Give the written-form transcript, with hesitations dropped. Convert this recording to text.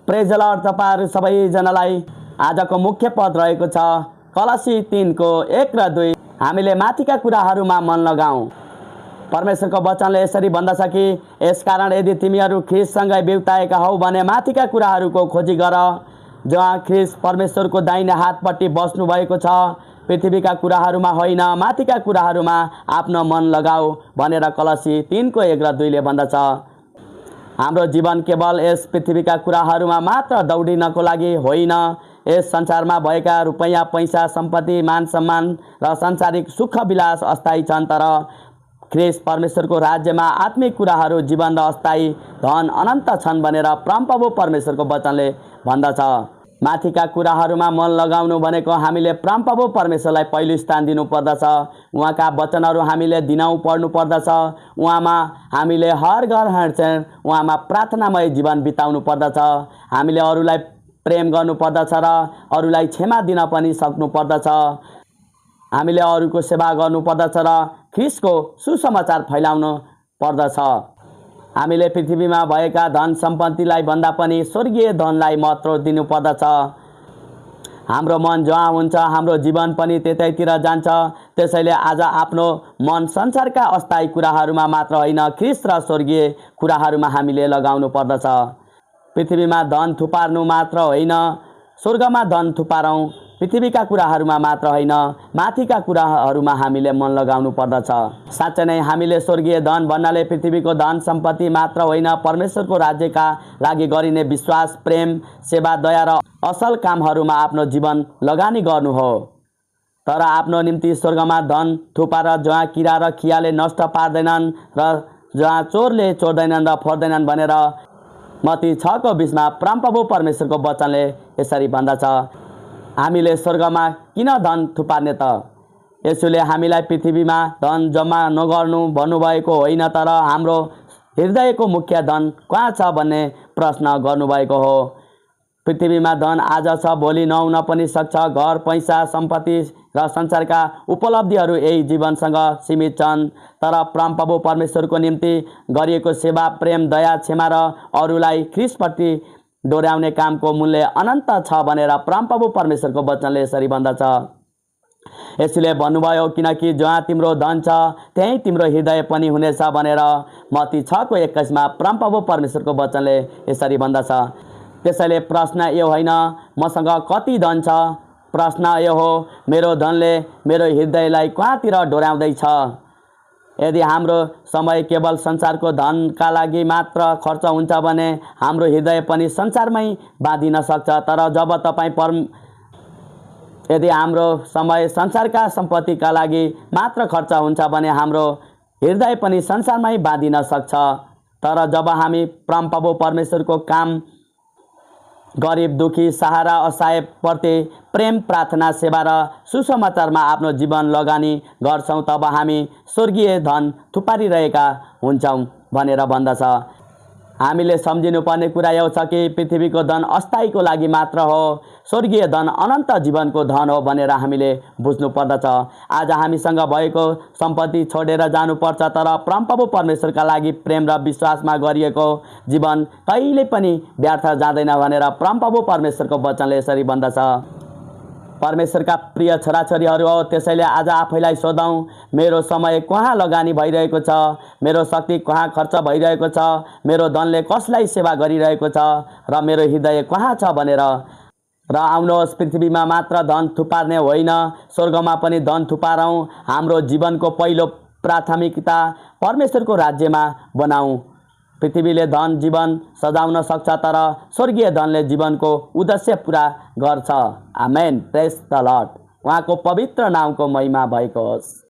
Praise the lord. तपाईहरु सबैजनालाई आजको मुख्य पद रहेको छ कलसी 3 को 1 र 2। हामीले माथिका कुराहरुमा मन लगाऊ। परमेश्वरको वचनले यसरी भन्दछ कि यसकारण यदि तिमीहरु ख्रीष्टसँगै बिउताएका हौ भने माथिका कुराहरुको खोजी गर, जहाँ ख्रीष्ट परमेश्वरको दाहिने हातपट्टि बस्नु भएको छ। पृथ्वीका कुराहरुमा होइन, माथिका कुराहरुमा आफ्नो मन लगाऊ भनेर कलसी 3 को 1 र 2 ले भन्दछ। हाम्रो जीवन केवल यस पृथ्वीका कुराहरुमा मात्र दौडिनको लागि होइन। यस संसारमा भएका रुपैयाँ पैसा सम्पत्ति मान सम्मान र सांसारिक सुख विलास अस्थायी छन्, तर ख्रीष्ट परमेश्वरको राज्यमा आत्मिक कुराहरू जीवन र अस्थायी धन अनन्त छन् भनेर परमप्रभु परमेश्वरको वचनले भन्दछ। माथिका कुराहरुमा मन लगाउनु भनेको हामीले परमप्रभु परमेश्वरलाई पहिलो स्थान दिनु पर्दछ। उहाँका वचनहरू हामीले दिनौं पढ्नु पर्दछ। उहाँमा हामीले हर घर हिँड्छौं, उहाँमा प्रार्थनामय जीवन बिताउनु पर्दछ। हामीले अरूलाई प्रेम गर्नु पर्दछ र अरूलाई क्षमा दिन पनि सक्नु पर्दछ। हामीले अरूको सेवा गर्नु पर्दछ र ख्रीष्टको सुसमाचार फैलाउनु पर्दछ। हामीले पृथ्वीमा भएका धन सम्पत्तिलाई भन्दा पनि स्वर्गीय धनलाई महत्त्व दिनु पर्दछ। हाम्रो मन जहाँ हुन्छ हाम्रो जीवन पनि त्यतैतिर जान्छ। त्यसैले आज आफ्नो मन संसारका अस्थायी कुराहरुमा मात्र होइन, ख्रीष्ट र स्वर्गीय कुराहरुमा हामीले लगाउनु पर्दछ। पृथ्वीमा धन थुपार्नु मात्र होइन, स्वर्गमा धन थुपारौं। पृथ्वीका कुराहरुमा मात्र होइन, माथिका कुराहरुमा हामीले मन लगाउनु पर्दछ। साँच्चै नै हामीले स्वर्गीय धन भन्नाले पृथ्वीको धन सम्पत्ति मात्र होइन, परमेश्वरको राज्यका लागि गरिने विश्वास, प्रेम, सेवा, दया र असल कामहरुमा आफ्नो जीवन लगानी गर्नु हो। तर आफ्नो निम्ति स्वर्गमा धन थुपार जहाँ किरा र खियाले नष्ट पार्दैनन् र जहाँ चोरले चोर्दैनन् र फोर्दैनन् भनेर मत्ती 6 को 20 मा परमप्रभु परमेश्वरको वचनले यसरी भन्दछ। हामीले स्वर्गमा किन धन थुपार्ने त? यसुले हामीलाई पृथ्वीमा धन जम्मा नगर्नु भन्नुभएको होइन, तर हाम्रो हृदयको मुख्य धन कहाँ छ भन्ने प्रश्न गर्नुभएको हो। पृथ्वीमा धन आज छ, भोलि नहुन पनि सक्छ। घर, पैसा, सम्पत्ति र संसारका उपलब्धिहरू यही जीवनसँग सीमित छन्, तर परमप्रभु परमेश्वरको निम्ति गरिएको सेवा, प्रेम, दया, क्षमा र अरूलाई ख्रीष्टप्रति डोर्याउने कामको मूल्य अनन्त छ भनेर परमप्रभु परमेश्वरको वचनले यसरी भन्दछ। यसले भन्नुभयो, किनकि जहाँ तिम्रो धन छ त्यही तिम्रो हृदय पनि हुनेछ भनेर मत्ती 6 को 21 मा परमप्रभु परमेश्वरको वचनले यसरी भन्दछ। त्यसैले प्रश्न यो होइन मसँग कति धन छ, प्रश्न यो हो मेरो धनले मेरो हृदयलाई कहाँतिर डोर्याउँदैछ। यदि हाम्रो समय केवल संसारको धनका लागि मात्र खर्च हुन्छ भने हाम्रो हृदय पनि संसारमै बाँधिन सक्छ। तर जब यदि हाम्रो समय संसारका सम्पत्तिका लागि मात्र खर्च हुन्छ भने हाम्रो हृदय पनि संसारमै बाँधिन सक्छ। तर जब हामी परमप्रभु परमेश्वरको काम, गरिब दुखी, सहारा, असहाय प्रति प्रेम, प्रार्थना, सेवा र सुसमाचारमा आफ्नो जीवन लगानी गर्छौं, तब हामी स्वर्गीय धन थुपारिरहेका हुन्छौं भनेर भन्दछ। हामीले सम्झिनुपर्ने कुरा यो छ कि पृथ्वीको धन अस्थायीको लागि मात्र हो, स्वर्गीय धन अनन्त जीवनको धन हो भनेर हामीले बुझ्नु पर्दछ। आज हामीसँग भएको सम्पत्ति छोडेर जानुपर्छ, तर परमप्रभु परमेश्वरका लागि प्रेम र विश्वासमा गरिएको जीवन कहिले पनि व्यर्थ जाँदैन भनेर परमप्रभु परमेश्वरको वचनले यसरी भन्दछ। परमेश्वरका प्रिय छोराछोरीहरू हो, त्यसैले आज आफैलाई सोधौं, मेरो समय कहाँ लगानी भइरहेको छ, मेरो शक्ति कहाँ खर्च भइरहेको छ, मेरो धनले कसलाई सेवा गरिरहेको छ र मेरो हृदय कहाँ छ भनेर। र आउनुहोस्, पृथ्वीमा मात्र धन थुपार्ने होइन, स्वर्गमा पनि धन थुपारौं। हाम्रो जीवनको पहिलो प्राथमिकता परमेश्वरको राज्यमा बनाऊ। पृथ्वीले धन जीवन सजाउन सक्छ, तर स्वर्गीय धनले जीवनको उद्देश्य पूरा गर्छ। आमेन। प्रेज द लर्ड। उहाँको पवित्र नामको महिमा भएको होस्।